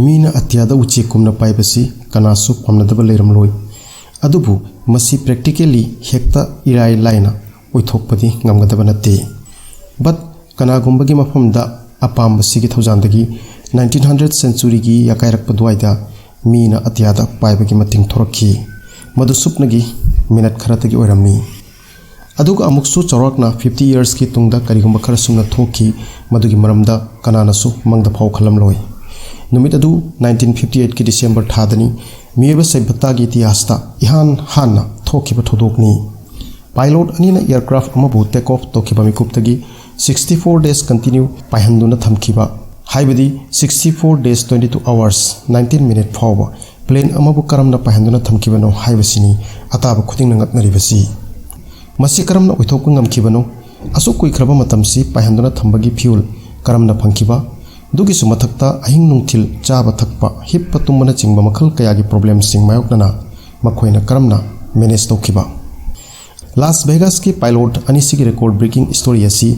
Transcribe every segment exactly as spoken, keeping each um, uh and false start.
ꯃꯤꯅ ꯑꯇꯤꯌꯥꯗ ꯎꯆꯦꯛꯀꯨꯝꯅ ꯄꯥꯏꯕꯁꯤ ꯀꯅꯥꯁꯨ ꯄꯥꯝꯅꯗꯕ ꯂꯩꯔꯝꯂꯣꯏ꯫ ꯑꯗꯨꯕꯨ ꯃꯁꯤ practically ꯍꯦꯛꯇ ꯏꯔꯥꯏ ꯂꯥꯏꯅ ꯑꯣꯏꯊꯣꯛꯄꯗꯤ ꯉꯝꯒꯗꯕ ꯅꯠꯇꯦ꯫ But ꯀꯅꯥꯒꯨꯝꯕꯒꯤ ꯃꯐꯝꯗ ꯑꯄꯥꯝꯕꯁꯤꯒꯤ ꯊꯧꯖꯥꯟꯗꯒꯤ nineteen hundred centuryꯒꯤ ꯌꯥꯀꯥꯏꯔꯛꯄ ꯑꯗꯨꯋꯥꯏꯗ ꯃꯤꯅ ꯑꯇꯤꯌꯥꯗ ꯄꯥꯏꯕꯒꯤ ꯃꯇꯤꯡ ꯊꯣꯔꯛꯈꯤ꯫ ꯃꯗꯨ ꯁꯨꯞꯅꯒꯤ ꯃꯤꯅꯠ ꯈꯔꯇꯒꯤ ꯑꯣꯏꯔꯝꯃꯤ꯫ ꯑꯗꯨꯒ ꯑꯃꯨꯛꯁꯨ ꯆꯥꯎꯔꯥꯛꯅ fifty yearsꯀꯤ ꯇꯨꯡꯗ ꯀꯔꯤꯒꯨꯝꯕ ꯈꯔ ꯁꯨꯝꯅ ꯊꯣꯛꯈꯤ, ꯃꯗꯨꯒꯤ ꯃꯔꯝꯗ ꯀꯅꯥꯅꯁꯨ ꯃꯪꯗ ꯐꯥꯎ ꯈꯜꯂꯝꯂꯣꯏ꯫ ꯅꯨꯃꯤꯠ ꯑꯗꯨ nineteen fifty eightꯀꯤ December ꯊꯥꯗꯅꯤ꯫ ꯃꯤꯑꯣꯏꯕ ꯁꯩꯕꯇꯥꯒꯤ ꯏꯇꯤꯍꯥꯁꯇ ꯏꯍꯥꯟ ꯍꯥꯟꯅ ꯊꯣꯛꯈꯤꯕ ꯊꯧꯗꯣꯛꯅꯤ꯫ Pilot ꯑꯅꯤꯅ aircraft ꯑꯃꯕꯨ take off ꯇꯧꯈꯤꯕ ꯃꯤꯀꯨꯞꯇꯒꯤ sixty four days continue ꯄꯥꯏꯍꯟꯗꯨꯅ ꯊꯝꯈꯤꯕ, ꯍꯥꯏꯕꯗꯤ sixty four days twenty two hours nineteen minute ꯐꯥꯎꯕ plane ꯑꯃꯕꯨ ꯀꯔꯝꯅ ꯄꯥꯏꯍꯟꯗꯨꯅ ꯊꯝꯈꯤꯕꯅꯣ ꯍꯥꯏꯕꯁꯤꯅꯤ ꯑꯇꯥꯕ ꯈꯨꯗꯤꯡꯅ ꯉꯛꯅꯔꯤꯕꯁꯤ꯫ ꯃꯁꯤ ꯀꯔꯝꯅ ꯑꯣꯏꯊꯣꯛꯄ ꯉꯝꯈꯤꯕꯅꯣ? ꯑꯁꯨꯛ ꯀꯨꯏꯈ꯭ꯔꯕ ꯃꯇꯝꯁꯤ ꯄꯥꯏꯍꯟꯗꯨꯅ ꯊꯝꯕꯒꯤ fuel ꯀꯔꯝꯅ ꯐꯪꯈꯤꯕ? ꯑꯗꯨꯒꯤꯁꯨ ꯃꯊꯛꯇ ꯑꯍꯤꯡ ꯅꯨꯡꯊꯤꯜ ꯆꯥꯕ ꯊꯛꯄ, ꯍꯤꯞꯄ ꯇꯨꯝꯕꯅꯆꯤꯡꯕ ꯃꯈꯜ ꯀꯌꯥꯒꯤ problemꯁꯤꯡ ꯃꯥꯌꯣꯛꯅꯅ ꯃꯈꯣꯏꯅ ꯀꯔꯝꯅ manage ꯇꯧꯈꯤꯕ? Las Vegasꯀꯤ pilot ꯑꯅꯤꯁꯤꯒꯤ record breaking story ꯑꯁꯤ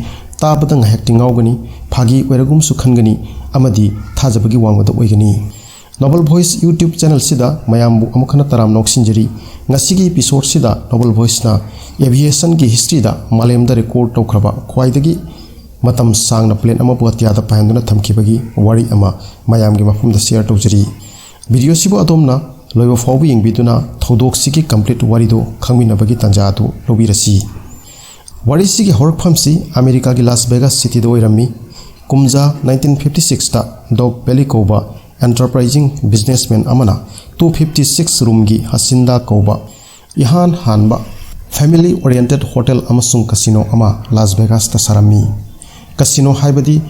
ꯇꯥꯕꯗ ꯉꯥꯏꯍꯥꯛꯇꯤ ꯉꯥꯎꯒꯅꯤ, ꯐꯥꯒꯤ ꯑꯣꯏꯔꯒꯨꯝꯁꯨ ꯈꯟꯒꯅꯤ ꯑꯃꯗꯤ ꯊꯥꯖꯕꯒꯤ ꯋꯥꯡꯃꯗ ꯑꯣꯏꯒꯅꯤ꯫ Novel Voice YouTube channelꯁꯤꯗ ꯃꯌꯥꯝꯕꯨ ꯑꯃꯨꯛ ꯍꯟꯅ ꯇꯔꯥꯝꯅ ꯑꯣꯛꯁꯤꯟꯖꯔꯤ꯫ ꯉꯁꯤꯒꯤ episodeꯁꯤꯗ Novel Voiceꯅ aviationꯒꯤ historyꯗ ꯃꯥꯂꯦꯝꯗ record ꯇꯧꯈ꯭ꯔꯕ ꯈ꯭ꯋꯥꯏꯗꯒꯤ ꯃꯇꯝ ꯁꯥꯡꯅ plane ꯑꯃꯕꯨ ꯑꯇꯤꯌꯥꯗ ꯄꯥꯏꯍꯟꯗꯨꯅ ꯊꯝꯈꯤꯕꯒꯤ ꯋꯥꯔꯤ ꯑꯃ ꯃꯌꯥꯝꯒꯤ ꯃꯐꯝꯗ share ꯇꯧꯖꯔꯤ꯫ Videoꯁꯤꯕꯨ ꯑꯗꯣꯝꯅ ꯂꯣꯏꯕ ꯐꯥꯎꯕ ꯌꯦꯡꯕꯤꯗꯨꯅ ꯊꯧꯗꯣꯛꯁꯤꯒꯤ complete ꯋꯥꯔꯤꯗꯨ ꯈꯪꯃꯤꯟꯅꯕꯒꯤ ꯇꯥꯟꯖꯥ ꯑꯗꯨ ꯂꯧꯕꯤꯔꯁꯤ꯫ ꯋꯥꯔꯤꯁꯤꯒꯤ ꯍꯧꯔꯛꯐꯝꯁꯤ ꯑꯃꯦꯔꯤꯀꯥꯒꯤ Las Vegas cityꯗ ꯑꯣꯏꯔꯝꯃꯤ꯫ ꯀꯨꯝꯖꯥ nineteen fifty sixꯇ Doug Paley ꯀꯧꯕ enterprising businessman ꯑꯃꯅ two fifty six roomꯒꯤ Hacienda ꯀꯧꯕ ꯏꯍꯥꯟ ꯍꯥꯟꯕ family oriented hotel ꯑꯃꯁꯨꯡ casino ꯑꯃ Las Vegasꯇ ꯁꯥꯔꯝꯃꯤ꯫ Casino ꯍꯥꯏꯕꯗꯤ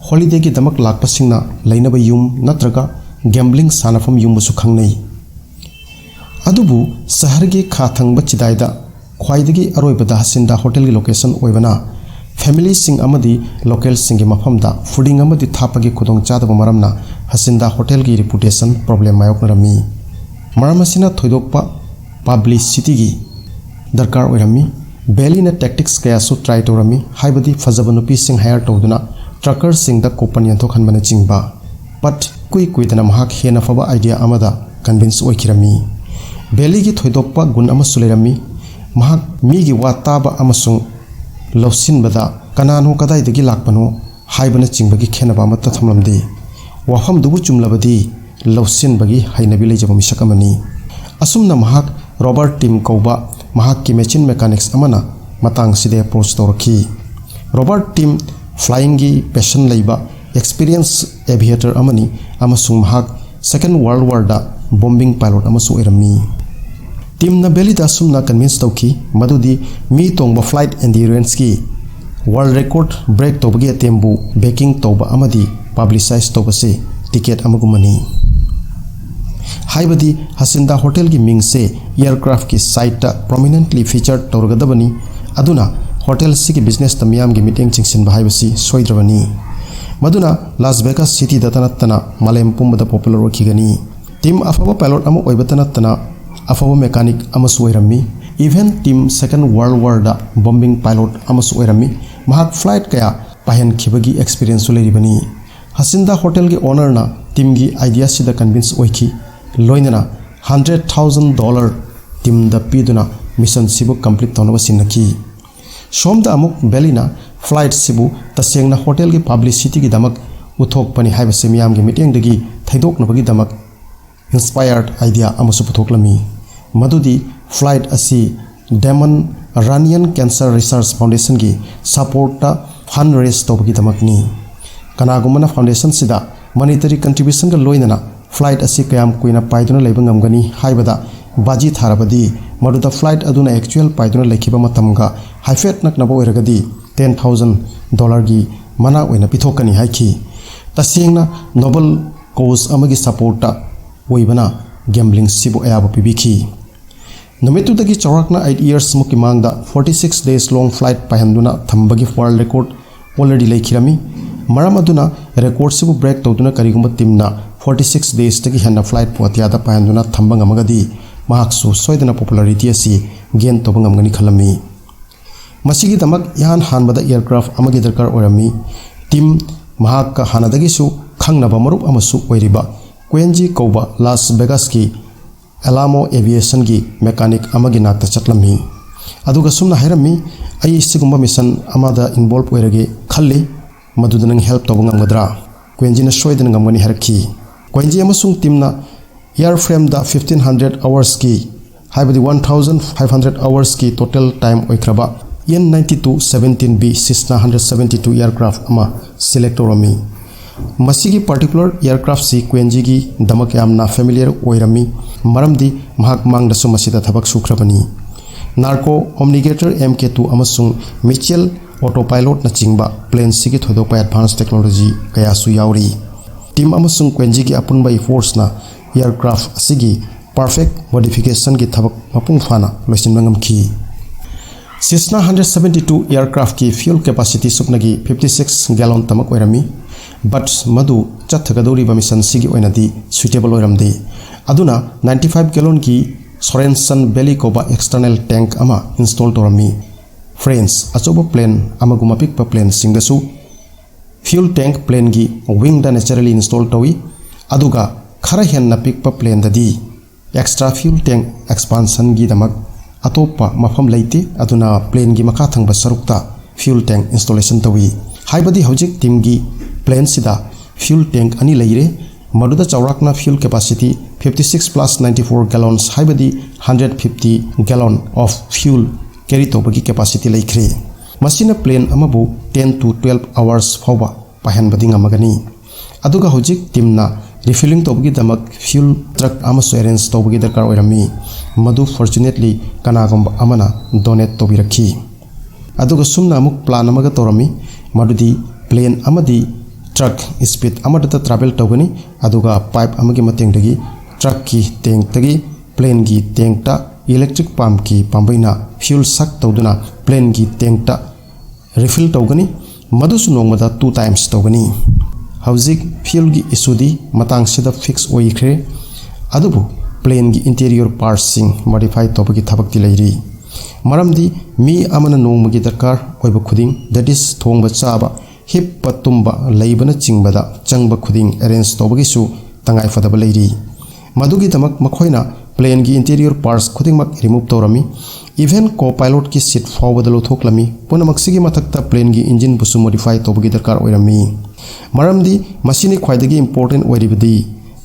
holidayꯒꯤꯗꯃꯛ ꯂꯥꯛꯄꯁꯤꯡꯅ ꯂꯩꯅꯕ ꯌꯨꯝ ꯅꯠꯇ꯭ꯔꯒ gambling ꯁꯥꯟꯅꯐꯝ ꯌꯨꯝꯕꯨꯁꯨ ꯈꯪꯅꯩ꯫ ꯑꯗꯨꯕꯨ ꯁꯍꯔꯒꯤ ꯈꯥ ꯊꯪꯕ ꯆꯤꯗꯥꯏꯗ ꯈ꯭ꯋꯥꯏꯗꯒꯤ ꯑꯔꯣꯏꯕꯗ Hacienda Hotelꯒꯤ location ꯑꯣꯏꯕꯅ familyꯁꯤꯡ ꯑꯃꯗꯤ localꯁꯤꯡꯒꯤ ꯃꯐꯝꯗ fooding ꯑꯃꯗꯤ ꯊꯥꯞꯄꯒꯤ ꯈꯨꯗꯣꯡꯆꯥꯗꯕ ꯃꯔꯝꯅ Hacienda Hotelꯒꯤ reputation problem ꯃꯥꯌꯣꯛꯅꯔꯝꯃꯤ꯫ ꯃꯔꯝ ꯑꯁꯤꯅ ꯊꯣꯏꯗꯣꯛꯄ publicityꯒꯤ ꯗꯔꯀꯥꯔ ꯑꯣꯏꯔꯝꯃꯤ꯫ Paleyꯅ tactics ꯀꯌꯥꯁꯨ try ꯇꯧꯔꯝꯃꯤ, ꯍꯥꯏꯕꯗꯤ ꯐꯖꯕ ꯅꯨꯄꯤꯁꯤꯡ hire ꯇꯧꯗꯨꯅ truckerꯁꯤꯡꯗ coupon ꯌꯦꯟꯊꯣꯛꯍꯟꯕꯅꯆꯤꯡꯕ꯫ But ꯀꯨꯏ ꯀꯨꯏꯗꯅ ꯃꯍꯥꯛ ꯍꯦꯟꯅ ꯐꯕ idea ꯑꯃꯗ convince ꯑꯣꯏꯈꯤꯔꯝꯃꯤ꯫ ꯕꯦꯂꯤꯒꯤ ꯊꯣꯏꯗꯣꯛꯄ ꯒꯨꯟ ꯑꯃꯁꯨ ꯂꯩꯔꯝꯃꯤ꯫ ꯃꯍꯥꯛ ꯃꯤꯒꯤ ꯋꯥ ꯇꯥꯕ ꯑꯃꯁꯨꯡ ꯂꯧꯁꯤꯟꯕꯗ ꯀꯅꯥꯅꯣ, ꯀꯗꯥꯏꯗꯒꯤ ꯂꯥꯛꯄꯅꯣ ꯍꯥꯏꯕꯅꯆꯤꯡꯕꯒꯤ ꯈꯦꯠꯅꯕ ꯑꯃꯠꯇ ꯊꯝꯂꯝꯗꯦ꯫ ꯋꯥꯐꯝꯗꯨꯕꯨ ꯆꯨꯝꯂꯕꯗꯤ ꯂꯧꯁꯤꯟꯕꯒꯤ ꯍꯩꯅꯕꯤ ꯂꯩꯖꯕ ꯃꯤꯁꯛ ꯑꯃꯅꯤ꯫ ꯑꯁꯨꯝꯅ ꯃꯍꯥꯛ ꯔꯣꯕꯥꯔꯠ ꯇꯤꯝ ꯀꯧꯕ ꯃꯍꯥꯛꯀꯤ machine mechanics ꯑꯃꯅ ꯃꯇꯥꯡꯁꯤꯗ approach ꯇꯧꯔꯛꯈꯤ꯫ ꯔꯣꯕꯥꯔꯠ ꯇꯤꯝ flyingꯒꯤ passion ꯂꯩꯕ experience aviator ꯑꯃꯅꯤ ꯑꯃꯁꯨꯡ ꯃꯍꯥꯛ Second World Warꯗ bombing pilot ꯑꯃꯁꯨ ꯑꯣꯏꯔꯝꯃꯤ꯫ ꯇꯤꯝꯅ ꯕꯦꯂꯤꯗ ꯑꯁꯨꯝꯅ convince ꯇꯧꯈꯤ ꯃꯗꯨꯗꯤ ꯃꯤ ꯇꯣꯡꯕ flight enduranceꯀꯤ world record break ꯇꯧꯕꯒꯤ attemptꯕꯨ backing ꯇꯧꯕ ꯑꯃꯗꯤ publicize ꯇꯧꯕꯁꯤ ticket ꯑꯃꯒꯨꯝꯕꯅꯤ꯫ ꯍꯥꯏꯕꯗꯤ ꯍꯁꯤꯟꯗꯥ ꯍꯣꯇꯦꯜꯒꯤ ꯃꯤꯡꯁꯦ aircraftꯀꯤ siteꯇ prominently feature ꯇꯧꯔꯒꯗꯕꯅꯤ꯫ ꯑꯗꯨꯅ ꯍꯣꯇꯦꯜꯁꯤꯒꯤ businessꯇ ꯃꯤꯌꯥꯝꯒꯤ ꯃꯤꯠꯌꯦꯡ ꯆꯤꯡꯁꯤꯟꯕ ꯍꯥꯏꯕꯁꯤ ꯁꯣꯏꯗ꯭ꯔꯕꯅꯤ꯫ ꯃꯗꯨꯅ ꯂꯥꯁ ꯚꯦꯒꯥꯁ ꯁꯤꯇꯤꯗꯇ ꯅꯠꯇꯅ ꯃꯥꯂꯦꯝ ꯄꯨꯝꯕꯗ popular ꯑꯣꯏꯈꯤꯒꯅꯤ꯫ ꯇꯤꯝ ꯑꯐꯕ pilot ꯑꯃ ꯑꯣꯏꯕꯇ ꯅꯠꯇꯅ ꯑꯐꯕ mechanic ꯑꯃꯁꯨ ꯑꯣꯏꯔꯝꯃꯤ꯫ Even team Second World Warꯗ bombing pilot ꯑꯃꯁꯨ ꯑꯣꯏꯔꯝꯃꯤ꯫ ꯃꯍꯥꯛ flight ꯀꯌꯥ ꯄꯥꯏꯍꯟꯈꯤꯕꯒꯤ experienceꯁꯨ ꯂꯩꯔꯤꯕꯅꯤ꯫ ꯍꯁꯤꯟꯗꯥ ꯍꯣꯇꯦꯜꯒꯤ ownerꯅ ꯇꯤꯝꯒꯤ ideaꯁꯤꯗ convince ꯑꯣꯏꯈꯤ, ꯂꯣꯏꯅꯅ hundred thousand dollar ꯇꯤꯝꯗ ꯄꯤꯗꯨꯅ missionꯁꯤꯕꯨ complete ꯇꯧꯅꯕ ꯁꯤꯟꯅꯈꯤ꯫ ꯁꯣꯝꯗ ꯑꯃꯨꯛ ꯕꯦꯂꯤꯅ flightꯁꯤꯕꯨ ꯇꯁꯦꯡꯅ ꯍꯣꯇꯦꯜꯒꯤ publicityꯒꯤꯗꯃꯛ ꯎꯠꯊꯣꯛꯄꯅꯤ ꯍꯥꯏꯕꯁꯤ ꯃꯤꯌꯥꯝꯒꯤ ꯃꯤꯠꯌꯦꯡꯗꯒꯤ ꯊꯩꯗꯣꯛꯅꯕꯒꯤꯗꯃꯛ inspired idea ꯑꯃꯁꯨ ꯄꯨꯊꯣꯛꯂꯝꯃꯤ, ꯃꯗꯨꯗꯤ flight ꯑꯁꯤ Daman Ranyan Cancer Research Foundationꯒꯤ supportꯇ fund raise ꯇꯧꯕꯒꯤꯗꯃꯛꯅꯤ꯫ ꯀꯅꯥꯒꯨꯝꯕꯅ foundationꯁꯤꯗ monetary contributionꯒ ꯂꯣꯏꯅꯅ flight ꯑꯁꯤ ꯀꯌꯥꯝ ꯀꯨꯏꯅ ꯄꯥꯏꯗꯨꯅ ꯂꯩꯕ ꯉꯝꯒꯅꯤ ꯍꯥꯏꯕꯗ ꯕꯥꯖꯤ ꯊꯥꯔꯕꯗꯤ, ꯃꯗꯨꯗ flight ꯑꯗꯨꯅ actual ꯄꯥꯏꯗꯨꯅ ꯂꯩꯈꯤꯕ ꯃꯇꯝꯒ ꯍꯥꯏꯐꯦꯠ ꯅꯛꯅꯕ ꯑꯣꯏꯔꯒꯗꯤ ten thousand dollarꯒꯤ ꯃꯅꯥ ꯑꯣꯏꯅ ꯄꯤꯊꯣꯛꯀꯅꯤ ꯍꯥꯏꯈꯤ꯫ ꯇꯁꯦꯡꯅ noble cause ꯑꯃꯒꯤ supportꯇ ꯑꯣꯏꯕꯅ gambling ꯁꯤꯕꯨ ꯑꯌꯥꯕ ꯄꯤꯕꯤꯈꯤ꯫ ꯅꯨꯃꯤꯠꯇꯨꯗꯒꯤ ꯆꯥꯎꯔꯥꯛꯅ eight years ꯃꯨꯛꯀꯤ ꯃꯥꯡꯗ forty six days long flight ꯄꯥꯏꯍꯟꯗꯨꯅ ꯊꯝꯕꯒꯤ world record already ꯂꯩꯈꯤꯔꯝꯃꯤ꯫ ꯃꯔꯝ ꯑꯗꯨꯅ recordꯁꯤꯕꯨ break ꯇꯧꯗꯨꯅ ꯀꯔꯤꯒꯨꯝꯕ ꯇꯤꯝꯅ forty six daysꯇꯒꯤ ꯍꯦꯟꯅ flightꯄꯨ ꯑꯇꯤꯌꯥꯗ ꯄꯥꯏꯍꯟꯗꯨꯅ ꯊꯝꯕ ꯉꯝꯃꯒꯗꯤ ꯃꯍꯥꯛꯁꯨ ꯁꯣꯏꯗꯅ popularity ꯑꯁꯤ gain ꯇꯧꯕ ꯉꯝꯒꯅꯤ ꯈꯜꯂꯝꯃꯤ꯫ ꯃꯁꯤꯒꯤꯗꯃꯛ ꯏꯍꯥꯟ ꯍꯥꯟꯕꯗ aircraft ꯑꯃꯒꯤ ꯗꯔꯀꯥꯔ ꯑꯣꯏꯔꯝꯃꯤ꯫ ꯇꯤꯝ ꯃꯍꯥꯛꯀ ꯍꯥꯟꯅꯗꯒꯤꯁꯨ ꯈꯪꯅꯕ ꯃꯔꯨꯞ ꯑꯃꯁꯨ ꯑꯣꯏꯔꯤꯕ ꯀ꯭ꯋꯦꯟꯖꯤ ꯀꯧꯕ ꯂꯥꯁ ꯚꯦꯒꯥꯁꯀꯤ ꯑꯦꯂꯥꯃꯣ ꯑꯦꯚꯤꯌꯦꯁꯟꯒꯤ ꯃꯦꯀꯥꯅꯤꯛ ꯑꯃꯒꯤ ꯅꯥꯛꯇ ꯆꯠꯂꯝꯃꯤ꯫ ꯑꯗꯨꯒ ꯁꯨꯝꯅ ꯍꯥꯏꯔꯝꯃꯤ, "ꯑꯩ ꯁꯤꯒꯨꯝꯕ ꯃꯤꯁꯟ ꯑꯃꯗ ꯏꯟꯚꯣꯜꯕ ꯑꯣꯏꯔꯒꯦ ꯈꯜꯂꯤ, ꯃꯗꯨꯗ ꯅꯪ ꯍꯦꯜꯞ ꯇꯧꯕ ꯉꯝꯒꯗ꯭ꯔꯥ?" ꯀ꯭ꯋꯦꯟꯖꯤꯅ ꯁꯣꯏꯗꯅ ꯉꯝꯒꯅꯤ ꯍꯥꯏꯔꯛꯈꯤ꯫ ꯀ꯭ꯋꯦꯟꯖꯤ ꯑꯃꯁꯨꯡ ꯇꯤꯝꯅ ꯑꯦꯌꯔ ꯐ꯭ꯔꯦꯝꯗ fifteen hundred ꯑꯋꯔꯁꯀꯤ, ꯍꯥꯏꯕꯗꯤ one thousand five hundred ꯑꯋꯔꯁꯀꯤ ꯇꯣꯇꯦꯜ ꯇꯥꯏꯝ ꯑꯣꯏꯈ꯭ꯔꯕ N ninety two seventeen B Cessna hundred seventy two aircraft ꯑꯃ ꯁꯤꯂꯦꯛ ꯇꯧꯔꯝꯃꯤ꯫ ꯃꯁꯤꯒꯤ ꯄꯥꯔꯇꯤꯀꯨꯂꯔ ꯑꯦꯌꯔꯀ꯭ꯔꯥꯐꯁꯤ ꯀ꯭ꯋꯦꯟꯖꯤꯒꯤꯗꯃꯛ ꯌꯥꯝꯅ ꯐꯦꯃꯤꯂꯤꯌꯔ ꯑꯣꯏꯔꯝꯃꯤ, ꯃꯔꯝꯗꯤ ꯃꯍꯥꯛ ꯃꯥꯡꯗꯁꯨ ꯃꯁꯤꯗ ꯊꯕꯛ ꯁꯨꯈ꯭ꯔꯕꯅꯤ꯫ ꯅꯥꯔꯀꯣ, ꯑꯣꯝꯅꯤꯒꯦꯇꯔ M K two ꯑꯃꯁꯨꯡ ꯃꯤꯆꯦꯜ ꯑꯣꯇꯣ ꯄꯥꯏꯂꯣꯠꯅꯆꯤꯡꯕ ꯄ꯭ꯂꯦꯟꯁꯤꯒꯤ ꯊꯣꯏꯗꯣꯛꯄ ꯑꯦꯗꯚꯥꯟꯁ ꯇꯦꯛꯅꯣꯂꯣꯖꯤ ꯀꯌꯥꯁꯨ ꯌꯥꯎꯔꯤ꯫ ꯇꯤꯝ ꯑꯃꯁꯨꯡ ꯀ꯭ꯋꯦꯟꯖꯤꯒꯤ ꯑꯄꯨꯟꯕ ꯏꯐꯣꯔꯠꯁꯅ ꯑꯦꯌꯔꯀ꯭ꯔꯥꯐ ꯑꯁꯤꯒꯤ ꯄꯔꯐꯦꯛ ꯃꯣꯗꯤꯐꯤꯀꯦꯁꯟꯒꯤ ꯊꯕꯛ ꯃꯄꯨꯡ ꯐꯥꯅ ꯂꯣꯏꯁꯤꯟꯕ ꯉꯝꯈꯤ꯫ Cessna hundred seventy two ꯑꯦꯌꯔꯀ꯭ꯔꯥꯐꯀꯤ ꯐ꯭ꯌꯨꯜ ꯀꯦꯄꯥꯁꯤꯇꯤ ꯁꯨꯞꯅꯒꯤ fifty six ꯒꯦꯂꯣꯟꯇꯃꯛ ꯑꯣꯏꯔꯝꯃꯤ, ꯕꯠ ꯃꯗꯨ ꯆꯠꯊꯒꯗꯧꯔꯤꯕ ꯃꯤꯁꯟꯁꯤꯒꯤ ꯑꯣꯏꯅꯗꯤ ꯁꯨꯏꯇꯦꯕꯜ ꯑꯣꯏꯔꯝꯗꯦ꯫ ꯑꯗꯨꯅ ninety five ꯒꯦꯂꯣꯟꯒꯤ ꯁꯣꯔꯦꯟꯁꯟ ꯕꯦꯂꯤ ꯀꯧꯕ ꯑꯦꯛꯁꯇꯔꯅꯦꯜ ꯇꯦꯡꯛ ꯑꯃ ꯏꯟꯁꯇꯣꯜ ꯇꯧꯔꯝꯃꯤ꯫ ꯐ꯭ꯔꯦꯟꯁ, ꯑꯆꯧꯕ ꯄ꯭ꯂꯦꯟ ꯑꯃꯒꯨꯝ ꯑꯄꯤꯛꯄ ꯄ꯭ꯂꯦꯟꯁꯤꯡꯗꯁꯨ ꯐ꯭ꯌꯨꯜ ꯇꯦꯡꯛ ꯄ꯭ꯂꯦꯟꯒꯤ ꯋꯤꯡꯗ ꯅꯦꯆꯔꯦꯂꯤ ꯏꯟꯁꯇꯣꯜ ꯇꯧꯏ, ꯑꯗꯨꯒ ꯈꯔ ꯍꯦꯟꯅ ꯄꯤꯛꯄ ꯄ꯭ꯂꯦꯟꯗꯗꯤ ꯑꯦꯛꯁꯇ꯭ꯔꯥ ꯐ꯭ꯌꯨꯜ ꯇꯦꯡꯛ ꯑꯦꯛꯁꯄꯥꯟꯁꯟꯒꯤꯗꯃꯛ ꯑꯇꯣꯞꯄ ꯃꯐꯝ ꯂꯩꯇꯦ, ꯑꯗꯨꯅ ꯄ꯭ꯂꯦꯟꯒꯤ ꯃꯈꯥ ꯊꯪꯕ ꯁꯔꯨꯛꯇ ꯐ꯭ꯌꯨꯜ ꯇꯦꯡꯛ ꯏꯟꯁꯇꯣꯂꯦꯁꯟ ꯇꯧꯏ꯫ ꯍꯥꯏꯕꯗꯤ ꯍꯧꯖꯤꯛ ꯇꯤꯝꯒꯤ ꯄ꯭ꯂꯦꯟꯁꯤꯗ ꯐ꯭ꯌꯨꯜ ꯇꯦꯡꯛ ꯑꯅꯤ ꯂꯩꯔꯦ, ꯃꯗꯨꯗ ꯆꯥꯎꯔꯥꯛꯅ fuel capacity fifty six plus ninety four gallons, ꯍꯥꯏꯕꯗꯤ hundred fifty gallon of fuel carry ꯇꯧꯕꯒꯤ ꯀꯦꯄꯥꯁꯤꯇꯤ ꯂꯩꯈ꯭ꯔꯦ꯫ ꯃꯁꯤꯅ ꯄ꯭ꯂꯦꯟ ꯑꯃꯕꯨ ten to twelve hours ꯐꯥꯎꯕ ꯄꯥꯏꯍꯟꯕꯗꯤ ꯉꯝꯃꯒꯅꯤ꯫ ꯑꯗꯨꯒ ꯍꯧꯖꯤꯛ ꯇꯤꯝꯅ ꯔꯤꯐꯤꯂꯤꯡ ꯇꯧꯕꯒꯤꯗꯃꯛ ꯐ꯭ꯌꯨꯜ ꯇ꯭ꯔꯛ ꯑꯃꯁꯨ ꯑꯦꯔꯦꯟꯖ ꯇꯧꯕꯒꯤ ꯗꯔꯀꯥꯔ ꯑꯣꯏꯔꯝꯃꯤ, ꯃꯗꯨ ꯐꯣꯔꯆꯨꯅꯦꯠꯂꯤ ꯀꯅꯥꯒꯨꯝꯕ ꯑꯃꯅ ꯗꯣꯅꯦꯠ ꯇꯧꯕꯤꯔꯛꯈꯤ꯫ ꯑꯗꯨꯒ ꯁꯨꯝꯅ ꯑꯃꯨꯛ ꯄ꯭ꯂꯥꯟ ꯑꯃꯒ ꯇꯧꯔꯝꯃꯤ, ꯃꯗꯨꯗꯤ ꯄ꯭ꯂꯦꯟ ꯑꯃꯗꯤ ꯇ꯭ꯔꯛ ꯁ꯭ꯄꯤꯗ ꯑꯃꯗꯇ ꯇ꯭ꯔꯥꯚꯦꯜ ꯇꯧꯒꯅꯤ, ꯑꯗꯨꯒ ꯄꯥꯏꯞ ꯑꯃꯒꯤ ꯃꯇꯦꯡꯗꯒꯤ ꯇ꯭ꯔꯛꯀꯤ ꯇꯦꯡꯛꯇꯒꯤ ꯄ꯭ꯂꯦꯟꯒꯤ ꯇꯦꯡꯛꯇ ꯏꯂꯦꯛꯇ꯭ꯔꯤꯛ ꯄꯥꯝꯞꯀꯤ ꯄꯥꯝꯕꯩꯅ ꯐ꯭ꯌꯨꯜ ꯁꯛ ꯇꯧꯗꯨꯅ ꯄ꯭ꯂꯦꯟꯒꯤ ꯇꯦꯡꯛꯇ ꯔꯤꯐꯤꯜ ꯇꯧꯒꯅꯤ, ꯃꯗꯨꯁꯨ ꯅꯣꯡꯃꯗ two times ꯇꯧꯒꯅꯤ꯫ ꯍꯧꯖꯤꯛ ꯐ꯭ꯌꯨꯜꯒꯤ ꯏꯁꯨꯗꯤ ꯃꯇꯥꯡꯁꯤꯗ ꯐꯤꯛꯁ ꯑꯣꯏꯈ꯭ꯔꯦ, ꯑꯗꯨꯕꯨ ꯄ꯭ꯂꯦꯟꯒꯤ ꯏꯟꯇꯦꯔꯤꯌꯔ ꯄꯥꯔꯠꯁꯤꯡ ꯃꯣꯗꯤꯐꯥꯏ ꯇꯧꯕꯒꯤ ꯊꯕꯛꯇꯤ ꯂꯩꯔꯤ꯫ ꯃꯔꯝꯗꯤ ꯃꯤ ꯑꯃꯅ ꯅꯣꯡꯃꯒꯤ ꯗꯔꯀꯥꯔ ꯑꯣꯏꯕ ꯈꯨꯗꯤꯡ, that is, ꯊꯣꯡꯕ ꯆꯥꯕ, ꯍꯤꯞꯄ ꯇꯨꯝꯕ ꯂꯩꯕꯅꯆꯤꯡꯕꯗ ꯆꯪꯕ ꯈꯨꯗꯤꯡ ꯑꯦꯔꯦꯟꯖ ꯇꯧꯕꯒꯤꯁꯨ ꯇꯉꯥꯏ ꯐꯗꯕ ꯂꯩꯔꯤ꯫ ꯃꯗꯨꯒꯤꯗꯃꯛ ꯃꯈꯣꯏꯅ ꯄ꯭ꯂꯦꯟꯒꯤ ꯏꯟꯇꯤꯔꯤꯌꯔ ꯄꯥꯔꯠꯁ ꯈꯨꯗꯤꯡꯃꯛ ꯔꯤꯃꯨꯚ ꯇꯧꯔꯝꯃꯤ꯫ ꯏꯚꯦꯟ ꯀꯣ ꯄꯥꯏꯂꯣꯠꯀꯤ ꯁꯤꯠ ꯐꯥꯎꯕꯗ ꯂꯧꯊꯣꯛꯂꯝꯃꯤ꯫ ꯄꯨꯝꯅꯃꯛꯁꯤꯒꯤ ꯃꯊꯛꯇ ꯄ꯭ꯂꯦꯟꯒꯤ ꯏꯟꯖꯤꯟꯕꯨꯁꯨ ꯃꯣꯗꯤꯐꯥꯏ ꯇꯧꯕꯒꯤ ꯗꯔꯀꯥꯔ ꯑꯣꯏꯔꯝꯃꯤ꯫ ꯃꯔꯝꯗꯤ ꯃꯁꯤꯅꯤ ꯈ꯭ꯋꯥꯏꯗꯒꯤ ꯏꯝꯄꯣꯔꯇꯦꯟ ꯑꯣꯏꯔꯤꯕꯗꯤ,